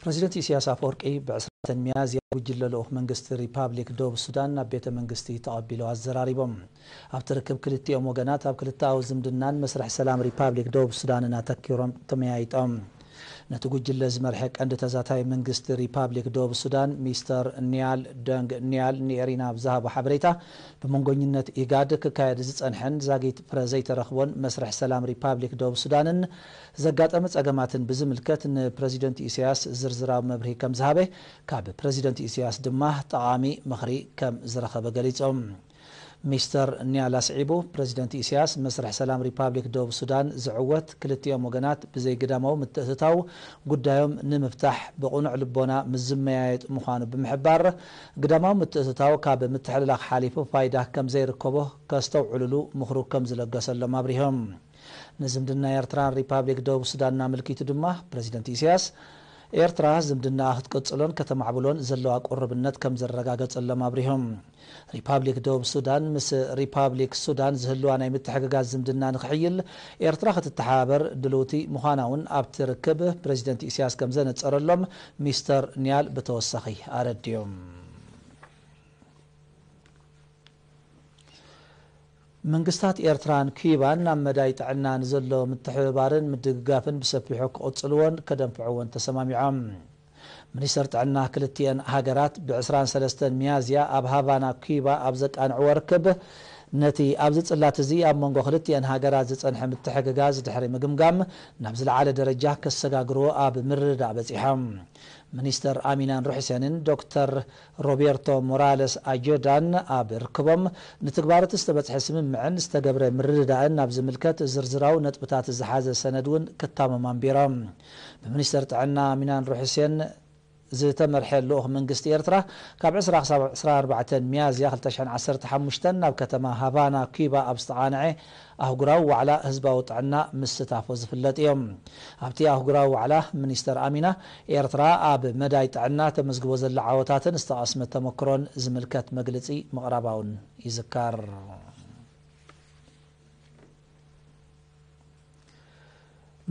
ፕረዚደንት ኢሳያስ ኣፈወርቂ ብዕስራን ሚያዝያ ጉጅለ ልኡኽ መንግስቲ ሪፓብሊክ ደቡብ ሱዳን ናብ ቤተ መንግስቲ ተቐቢሉ ኣዘራሪቦም። ኣብቲ ርክብ ክልቲኦም ወገናት ኣብ ክልተኣዊ ዝምድናን መስርሕ ሰላም ሪፓብሊክ ደቡብ ሱዳንን ኣተኪሮም ተመያይጦም። ነቲ ጉጅለ ዝመርሐ ቀንዲ ተዛታይ መንግስቲ ሪፓብሊክ ደቡብ ሱዳን ሚስተር ኒያል ደንግ ኒያል ንኤሪና ኣብ ዝሃቦ ሓበሬታ፣ ብመንጎኝነት ኢጋድ ክካየድ ዝጸንሐን ዛጊት ፍረ ዘይተረኽቦን መስርሕ ሰላም ሪፓብሊክ ደቡብ ሱዳንን ዘጋጠመ ጸገማትን ብዝምልከት ንፕረዚደንት ኢሳያስ ዝርዝራዊ መብርሂ ከም ዝሃበ፣ ካብ ፕረዚደንት ኢሳያስ ድማ ጠቓሚ ምኽሪ ከም ዝረኸበ ገሊጾም። ሚስተር ኒያል ኣስዒቡ፣ ፕረዚደንት ኢሳያስ መስርሕ ሰላም ሪፓብሊክ ደቡብ ሱዳን ዝዕወት ክልቲኦም ወገናት ብዘይ ግዳማዊ ምትእትታው ጉዳዮም ንምፍታሕ ብቕኑዕ ልቦና ምስ ዝመያየጡ ምዃኑ ብምሕባር፣ ግዳማዊ ምትእትታው ካብ ምትሕልላኽ ሓሊፉ ፋይዳ ከም ዘይርከቦ ከስተውዕሉሉ ምኽሩ ከም ዝለገሰሎም ኣብሪሆም። ንዝምድና ኤርትራን ሪፓብሊክ ደቡብ ሱዳንን ኣመልኪቱ ድማ ፕረዚደንት ኢሳያስ፣ ኤርትራ ዝምድናኣ ክትቅጽሎን ከተማዕብሎን ዘለዋ ቁርብነት ከም ዘረጋገጸሎም ኣብሪሆም። ሪፓብሊክ ደቡብ ሱዳን ምስ ሪፓብሊክ ሱዳን ዝህልዋ ናይ ምትሕግጋዝ ዝምድና ንክሕይል ኤርትራ ክትተሓባበር ድልውቲ ምዃና እውን ኣብቲ ርክብ ፕረዚደንት ኢሳያስ ከም ዘነጸረሎም ሚስተር ኒያል ብተወሳኺ ኣረዲዮም። መንግስታት ኤርትራን ኪዩባን ናብ መዳይ ጥዕና ንዘሎ ምትሕብባርን ምድግጋፍን ብሰፊሑ ክቕጽልዎን ከደንፍዕዎን ተሰማሚዖም። ሚኒስተር ጥዕና ክልቲኤን ሃገራት ብዕስራን ሰለስተን ሚያዝያ ኣብ ሃቫና ኪዩባ ኣብ ዘቃንዕዎ ርክብ፣ ነቲ ኣብዚ ጽላት እዚ ኣብ መንጎ ክልቲኤን ሃገራት ዝጸንሐ ምትሕግጋዝ ድሕሪ ምግምጋም፣ ናብ ዝለዓለ ደረጃ ከሰጋግርዎ ኣብ ምርድዳእ በጺሖም። ሚኒስተር ኣሚናን ሩሕሴንን ዶክተር ሮቤርቶ ሞራለስ ኣጆዳን ኣብ ርክቦም፣ ንትግባረ እቲ ዝተበጽሐ ስምምዕን ዝተገብረ ምርድዳእን ናብ ዝምልከት ዝርዝራዊ ነጥብታት ዝሓዘ ሰነድ እውን ክታመም ኣንቢሮም። ብሚኒስተር ጥዕና ኣሚናን ሩሕሴን ዝተመርሐ ልኡኽ መንግስቲ ኤርትራ፣ ካብ ዕስራ ክሳብ ዕስራን ኣርባዕተን ሚያዝያ ክልተ ሽሕን ዓሰርተ ሓሙሽተን ናብ ከተማ ሃቫና ኪዩባ ኣብ ዝተቓንዐ ኣህጉራዊ ዋዕላ ህዝባዊ ጥዕና ምስታፉ ዝፍለጥ እዩ። ኣብቲ ኣህጉራዊ ዋዕላ፣ ሚኒስተር ኣሚና፣ ኤርትራ ኣብ መዳይ ጥዕና ተመዝግቦ ዘላ ዓወታትን ዝተቐስመ ተመክሮን ዝምልከት መግለጺ ምቕራባ እውን ይዝከር።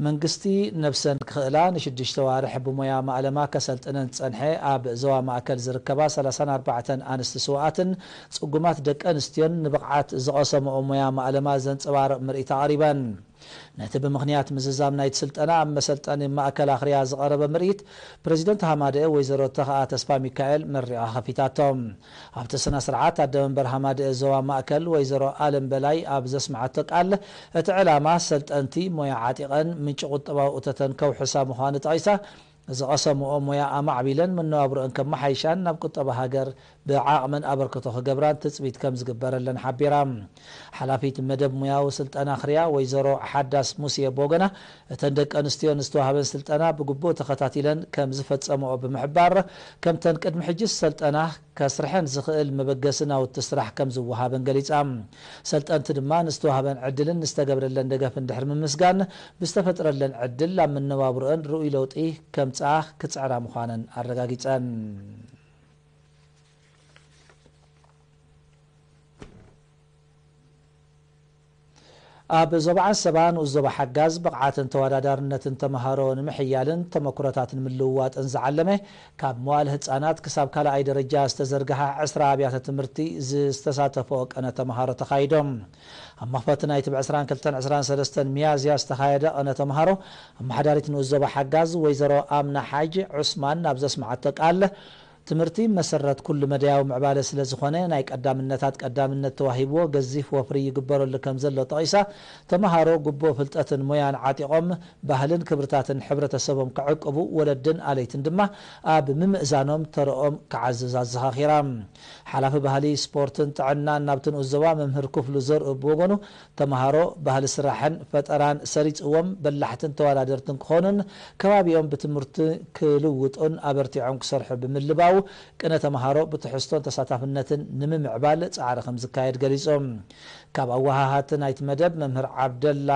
መንግስቲ ነብሰን ክኽእላ ንሽዱሽተ ዋርሕ ብሞያ ማእለማ ከሰልጥነን ዝጸንሐ ኣብ ዞባ ማእከል ዝርከባ ሰላሳን ኣርባዕተን ኣንስቲ ስውኣትን ጽጉማት ደቂ ኣንስትዮን ንብቕዓት ዝቐሰምኦ ሞያ ማእለማ ዘንጸባርቕ ምርኢት ኣቕሪበን። ነቲ ብምኽንያት ምዝዛም ናይቲ ስልጠና ኣብ መሰልጠኒ ማእከል ኣኽርያ ዝቐረበ ምርኢት ፕረዚደንት ሃማደኤ ወይዘሮ ተኽኣ ተስፋ ሚካኤል መሪቓ ከፊታቶ። ኣብቲ ስነ ስርዓት ኣደ መንበር ሃማደኤ ዞባ ማእከል ወይዘሮ ኣለም በላይ ኣብ ዘስምዓቶ ቃል፣ እቲ ዕላማ ሰልጠንቲ ሞያ ዓጢቐን ምንጪ ቁጠባዊ እቶተን ከውሕሳ ምዃኑ ጠቒሳ፣ ዝቐሰምኦ ሞያ ኣማዕቢለን መነባብሮአን ከመሓይሻን ናብ ቁጠባ ሃገር ብዓቕመን ኣበርክቶ ክገብራን ትጽቢት ከም ዝግበረለን ሓቢራ። ሓላፊት መደብ ሞያዊ ስልጠና ኣኽርያ ወይዘሮ ሓዳስ ሙሴ ብወገና፣ እተን ደቂ ኣንስትዮ ንዝተዋህበን ስልጠና ብግቡእ ተኸታቲለን ከም ዝፈጸምኦ ብምሕባር፣ ከምተን ቅድሚ ሕጂ ዝሰልጠና ከስርሐን ዝኽእል መበገሲ ናውቲ ስራሕ ከም ዝወሃበን ገሊጻ። ሰልጠንቲ ድማ ንዝተዋህበን ዕድልን ንዝተገብረለን ደገፍን ድሕሪ ምምስጋን፣ ብዝተፈጥረለን ዕድል ኣብ መነባብሮአን ርኡይ ለውጢ ከምጽኣ ክጽዕራ ምዃነን ኣረጋጊጸን። ኣብ ዞባ ዓሰባ ንኡስ ዞባ ሓጋዝ ብቕዓትን ተወዳዳርነትን ተምሃሮ ንምሕያልን ተመክሮታት ንምልውዋጥን ዝዓለመ፣ ካብ መዋእለ ህጻናት ክሳብ ካልኣይ ደረጃ ዝተዘርግሐ ዕስራ ኣብያተ ትምህርቲ ዝተሳተፈኦ ቅነ ተምሃሮ ተኻይዶም። ኣብ መኽፈቲ ናይቲ ብዕስራን ክልተን ዕስራን ሰለስተን ሚያዝያ ዝተኻየደ ቅነ ተምሃሮ፣ ኣመሓዳሪት ንኡስ ዞባ ሓጋዝ ወይዘሮ ኣምና ሓጅ ዑስማን ኣብ ዘስምዓቶ ቃል፣ ትምህርቲ መሰረት ኩሉ መዳያዊ ምዕባለ ስለ ዝኾነ፣ ናይ ቀዳምነታት ቀዳምነት ተዋሂብዎ ገዚፍ ወፍሪ ይግበረሉ ከም ዘሎ ጠቒሳ፣ ተምሃሮ ግቡእ ፍልጠትን ሞያን ዓጢቖም ባህልን ክብርታትን ሕብረተሰቦም ክዕቅቡ፣ ወለድን ኣለይትን ድማ ኣብ ምምእዛኖም ተረኦም ክዓዝዝ ኣዘኻኺራ። ሓላፊ ባህሊ፣ ስፖርትን ጥዕናን ናብቲ ንኡስ ዞባ መምህር ክፍሉ ዘርኡ ብወገኑ፣ ተምሃሮ ባህሊ ስራሕን ፈጠራን ሰሪጽዎም በላሕትን ተወዳደርትን ክኾኑን ከባቢኦም ብትምህርቲ ክልውጡን ኣበርቲዖም ክሰርሑ ብምልባው፣ ቅነ ተምሃሮ ብትሕዝቶን ተሳታፍነትን ንምምዕባል ጻዕሪ ከም ዝካየድ ገሊጾም። ካብ ኣወሃሃድቲ ናይቲ መደብ መምህር ዓብደላ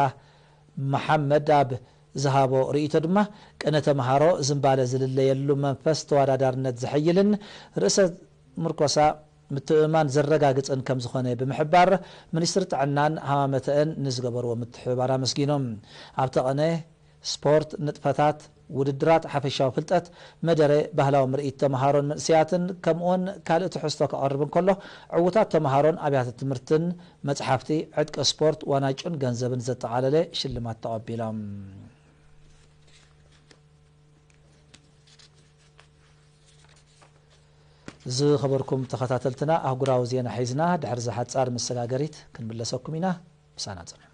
መሓመድ ኣብ ዝሃቦ ርእይቶ ድማ፣ ቅነ ተምሃሮ ዝንባለ ዝልለየሉ መንፈስ ተወዳዳርነት ዘሐይልን ርእሰ ምርኮሳ ምትእምማን ዘረጋግጽን ከም ዝኾነ ብምሕባር፣ ሚኒስትሪ ጥዕናን ሃማመተአን ንዝገበርዎ ምትሕብባር ኣመስጊኖም። ኣብቲ ቅነ፣ ስፖርት፣ ንጥፈታት፣ ውድድራት ሓፈሻዊ ፍልጠት፣ መደረ ባህላዊ ምርኢት ተምሃሮን መንእሰያትን፣ ከምኡውን ካልእ ትሕዝቶ ከቐርብ እንከሎ፣ ዕዉታት ተምሃሮን ኣብያተ ትምህርትን መጽሓፍቲ፣ ዕጥቂ ስፖርት፣ ዋናጩን ገንዘብን ዘጠቓለለ ሽልማት ተቐቢሎም። ዝኸበርኩም ተኸታተልትና፣ ኣህጉራዊ ዜና ሒዝና ድሕሪ እዛ ሓጻር መሰጋገሪት ክንምለሰኩም ኢና። ምሳና ጽንሑ።